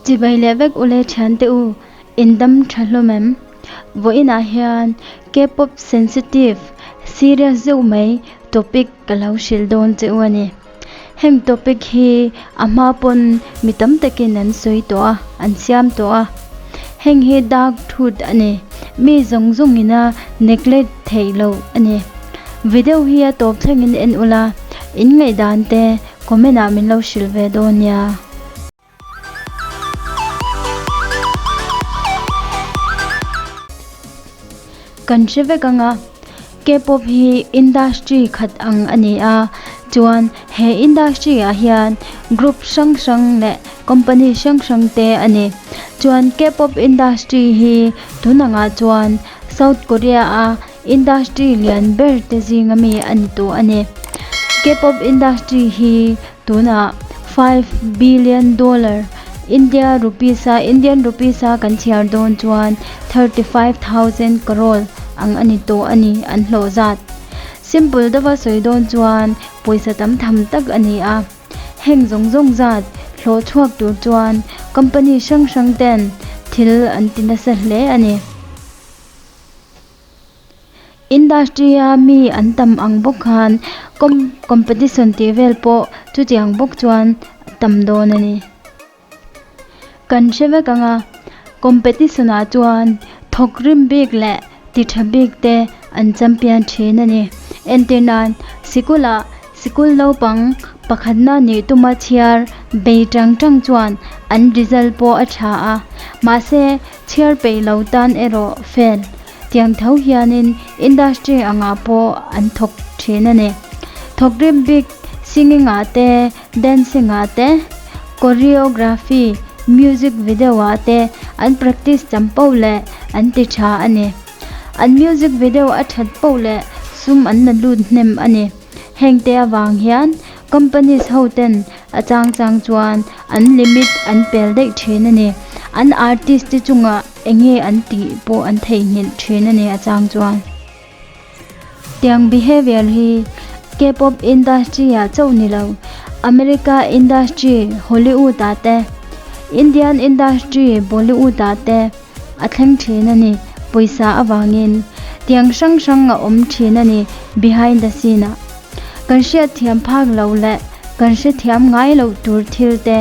Chibai leh vek ule thiante u, in dam tha hlawm em? Vawiinah hian K-pop sensitive, serious deuh mai topic ka lo hrilh dawn che u a ni. Heng topic hi a hma pawn mi tam takin an sawi tawh a, an siam tawh a. Heng hi dark truth a ni, mi zawng zawng ina neglect theih loh a ni. Video hi a tawp thlengin en ula, in ngaihdan te comment ah min lo hrilh ve dawn nia. Kan hre vek ang a, K-pop hi industry khat ang a ni a, chuan he industry ah hian group hrang hrang leh company hrang hrang te a ni. Chuan K-pop industry hi tun angah chuan South Korea a industry lian ber te zinga mi a ni tawh a ni. K-pop industry hi Tunah $5 billion India rupees a Indian rupees a kan chhiar dawn chuan 35,000 crore ang a ni tawh a ni an hlawh zat. Simple deuha sawi dawn chuan pawisa tam tham tak a ni a. Heng zawng zawng zat hlawh chhuak tur chuan company hrang hrang ten thil an ti nasa hle a ni. Industry-a mi an tam ang bawk khan com competition tih vel pawh chutiang bawk chuan a tam dawn a ni. Kan hre vek ang a, competition ah chuan thawk rim bik leh ti tha bik te an champion thin a ni. Entir nan sikul ah sikul naupang pakhatna nih tuma chhiar bei tang tang chuan an result pawh a tha a, mahse chhiar peih lo tan erawh fail. Tiang tho hianin industry angah pawh an thawk thin a ni. Thawk rim bik singing ah te, dancing ah te, choreography, music video ah te an practice tam poh leh an ti tha a ni. An music video a that poh leh sum an la lut hnem a ni. Heng te avang hian companies ho ten a chang chang chuan an limit an pel daih thin a ni. An artist te chungah enge an tih pawh an theihnghilh thin a ni a chang chuan. Tiang behavior hi K-pop industry ah chauh ni lo, America industry Hollywood ah te, Indian industry Bollywood ah te a thleng thin a ni pawisa avangin. Tiang hrang hrang a awm thin a ni behind the scene ah. Kan hriatthiam phak lo leh kan hrethiam ngai loh tur thil te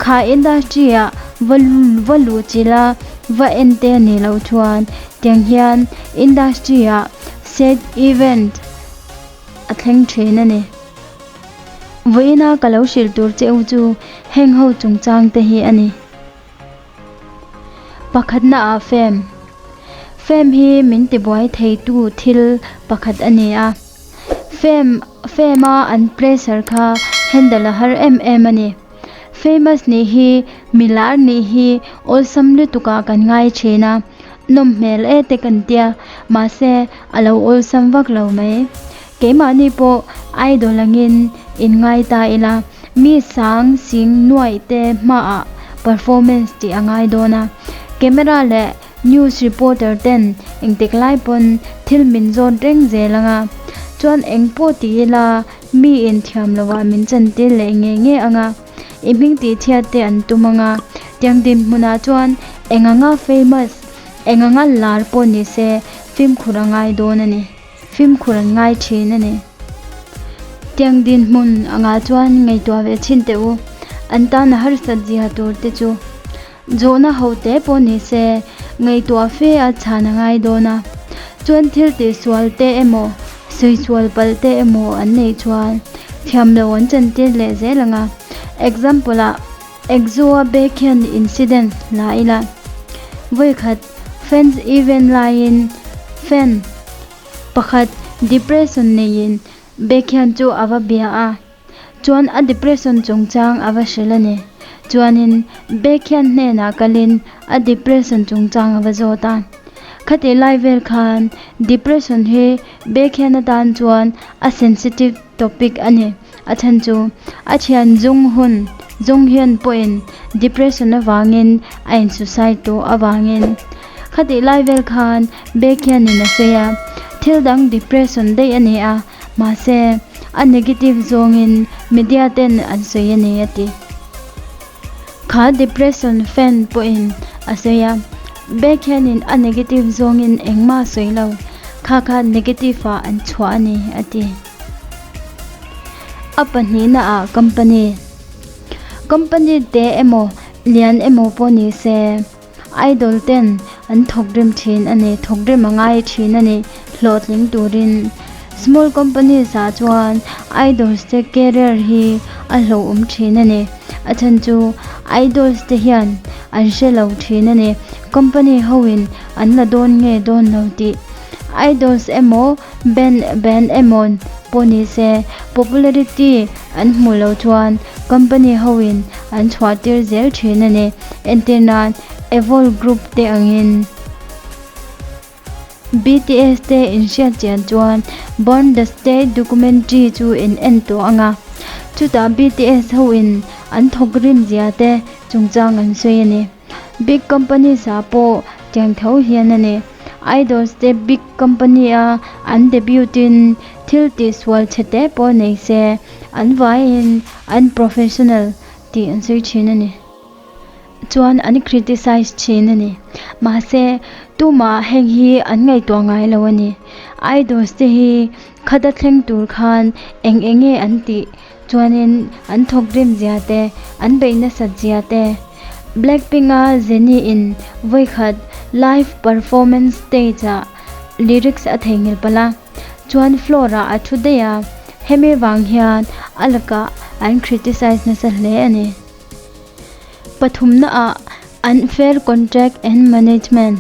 kha industry ah va va luh chilh a va en te a nih loh chuan tiang hian industry ah sad event a thleng thin a ni. Vawiina ka lo hrilh tur che u chu heng ho chungchang te hi a ni. Pakhatna ah fame. Fame hi min tibuai theitu thil pakhat a ni a. Fame fame a an pressure kha handle a har em em a ni. Famous nih hi mi lar nih hi awlsam lutuk ah kan ngai thin a, nawm hmel e te kan tia, mahse a lo awlsam vak lo mai. Keimahni pawh idol angin in ngai ta ila, mi sang sing nuaih te hmaah performance tih a ngai dawn a, camera leh News reporter ten engtik lai pawn thil min zawt reng zel anga, chuan eng pawh ti ila mi in thiam lo ah min chan tir leh ngei ngei anga, i hming tih chhiat te an tum anga, tiang dinhmun ah chuan eng anga famous, eng anga lar pawh ni se fimkhur a ngai dawn a ni, fimkhur an ngai thin a ni. Tiang dinhmun angah chuan ngaihtuah ve chhin teh u, an tan a harsat zia tur te chu. Zawhna ho te pawh ni se, ngaihtuah fe a chhan a ngai dawn a. Chuan thil tihsual te emaw, sawichhual palh te emaw an neih chuan thiam lo an chantir leh zel ang a. Example ah Exo-a Baekhyun incident la ila. Vawikhat fans event laiin fan pakhat depression neiin Baekhyun chu a va bia a. Chuan a depression chungchang a va hrilh a ni. Chuanin Baekhyun hnenah kalin a depression chungchang a va zawt a. Khatih lai vel khan depression hi Baekhyun atan chuan a sensitive topic a ni. A chhan chu a thian Jung Hun, Jung Hyun pawhin depression avangin a in suicide tawh avangin. Khatih lai vel khan Baekhyun in a sawi a, thil dang depression daih a ni a. Mahse, a negative zawngin media ten an sawi a ni a ti. Kha depression fan pawhin a sawi a, Baek hianin a negative zawngin engmah a sawi lo, kha kha negative ah an chhuah a ni, a ti. A pahnihna ah company. Company te emaw lian emaw pawh ni se, Idol ten an thawk rim thin a ni, thawk rim a ngai thin a ni hlawhtling turin. Small companies ah chuan idols te career hi a hlauhawm thin a ni. A chhan chu idols te hian an hre lo thin a ni, company ho in an la dawn nge dawn lo tih. Idols emaw band band emaw pawh ni se popularity an hmuh loh chuan company ho in an chhuah tir zel thin a ni. Entir nan Evol group te angin BTS te in hriat chian chuan Born the State documentary chu in en tawh ang a, chutah BTS ho in an thawk rim zia te chungchang an sawi a ni. Big companies ah pawh tiang tho hian a ni. Idols te big company a an debut in thil tihsual chhe te pawh nei se, an vaiin an professional tih an sawi thin a ni. Chuan an criticize thin a ni. Mahse, tumah heng hi an ngaihtuah ngai lo a ni. Idols te hi khata thleng tur khan eng eng nge an tih chuanin an thawk rim zia te, an beih nasat zia te. Blackpink a Jennie in vawikhat live performance stage ah lyrics a theihnghilh palh a, chuan floor ah a thu daih a, hemi vang hian a lakah an criticize nasa hle a ni. Pathumna ah unfair contract and management.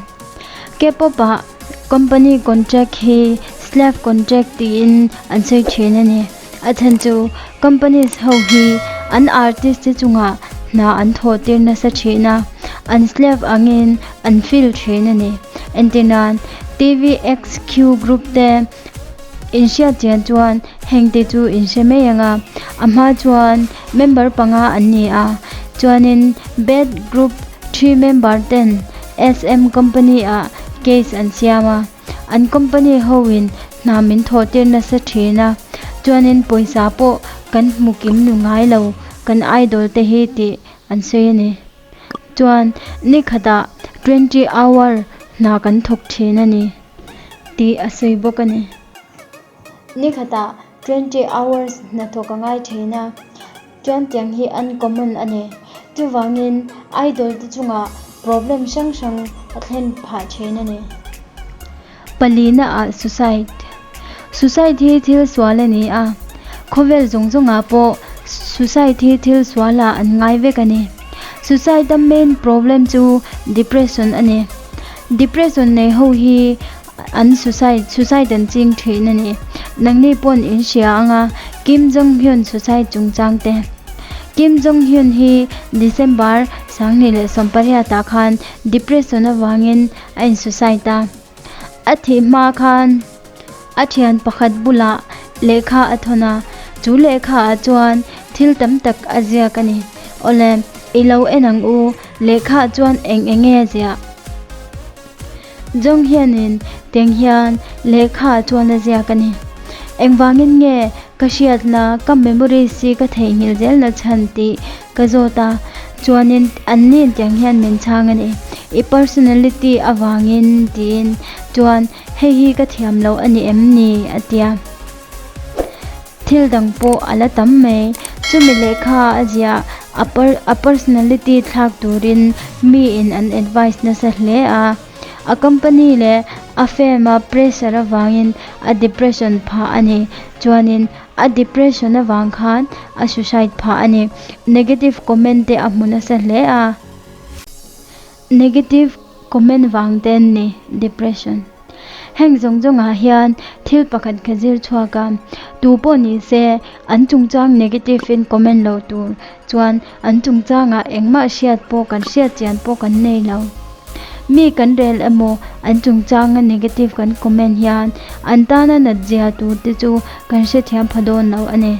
K-pop ah company contract hi slave contract tiin an sawi thin a ni. A chhan chu companies ho hi an artist te chungah hna an thawh tir nasa thin a, an slave angin an feel thin a ni. Entirnan, TVXQ group te inhriat chian chuan heng te chu in hre mai ang a, a hma chuan member panga an ni a, chuanin bad group three member ten SM company ah case an siam a. An company ho in hna min thawh tir nasa thin a, chuanin pawisa pawh kan hmu kim nu ngai lo kan idol te hi tih an sawi a ni. Chuan ni khatah 20 hour hna kan thawk thin a ni tih a sawi bawk a ni. Ni khatah 20 hours hna thawk a ngai thin a, chuan tiang hi uncommon a ni. Chuvangin idol te chungah problem hrang hrang a thlen phah thin a ni. Palina ah suicide. Suicide hi thil sual a ni a, khawvel zawng zawngah pawh suicide hi thil sualah an ngai vek a ni. Suicide a main problem chu depression a ni. Depression nei ho hi An suicide suicide an ching thin a ni. Nangni pawn in hria anga Kim Jong Hyun suicide chungchang te. Kim Jong Hyun hi December 2018 ah khan depression avangin a in suicide a. A thih hma khan a thian pakhat bulah lehkha a thawn a, chu lehkha ah chuan thil tam tak a ziak a ni. Awle, i lo en ang u, lehkha ah chuan eng eng nge a ziah? Jong hianin teng hian lehkha chuan a ziak a ni. Engvangin nge ka hriatna ka memories hi ka theihnghilh zel na chhan tih ka zawt a, chuanin anni tiang hian min chhang a ni. I personality avangin tiin chuan hei hi ka thiam loh a ni em ni? a ti a. Thil dang pawh a la tam mai. Chumi lehkha a ziah a a personality thlak turin miin an advice nasa hle a. A company leh a firm a pressure avangin a depression phah a ni. Chuanin a depression avang khan a suicide phah a ni. Negative comment te a hmu nasa hle a. Negative comment vang te an ni, depression. Heng zawng zawngah hian thil pakhat ka zir chhuak a, tu pawh ni se an chungchang negative in comment lo tur chuan an chungchangah engmah hriat pawh kan hriat chian pawh kan nei lo. Mi kan rel emaw an chungchanga negative kan comment hian an tana nat zia tur te chu kan hrethiam pha dawn lo a ni.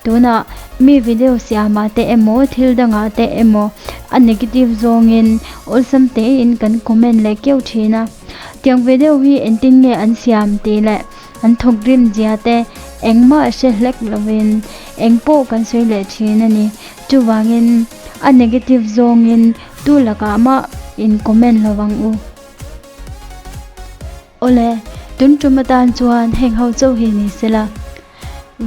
Tunah mi video siamah te emaw thil dangah te emaw a negative zawngin awlsam tein kan comment leh keuh thin a. Tiang ve deuh hi engtin nge an siam tih leh an thawk rim zia te engmah hre hlek lovin engpawh kan sawi leh thin a ni. Chuvangin A negative zawngin tu lakah mah in comment lo ang u. Awle, tun tum atan chuan heng ho chauh hi ni sela.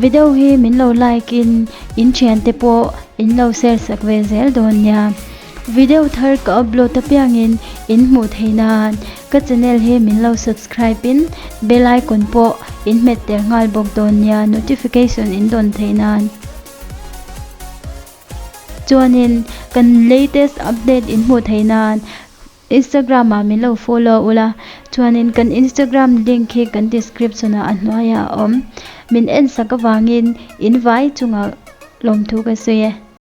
Video hi min lo like in in thiante pawh in lo share sak ve zel dawn nia. Video thar ka upload apiangin in hmuh theih nan ka channel hi min lo subscribe in bell icon pawh in hmet tel nghal bawk dawn nia notification in dawn theih nan. Chuanin kan latest update in hmuh theih nan Instagram ah min lo follow ula, chuanin kan Instagram link hi kan description ah a hnuaiah a awm. Min en sak avangin in vai chungah lawmthu ka sawi e.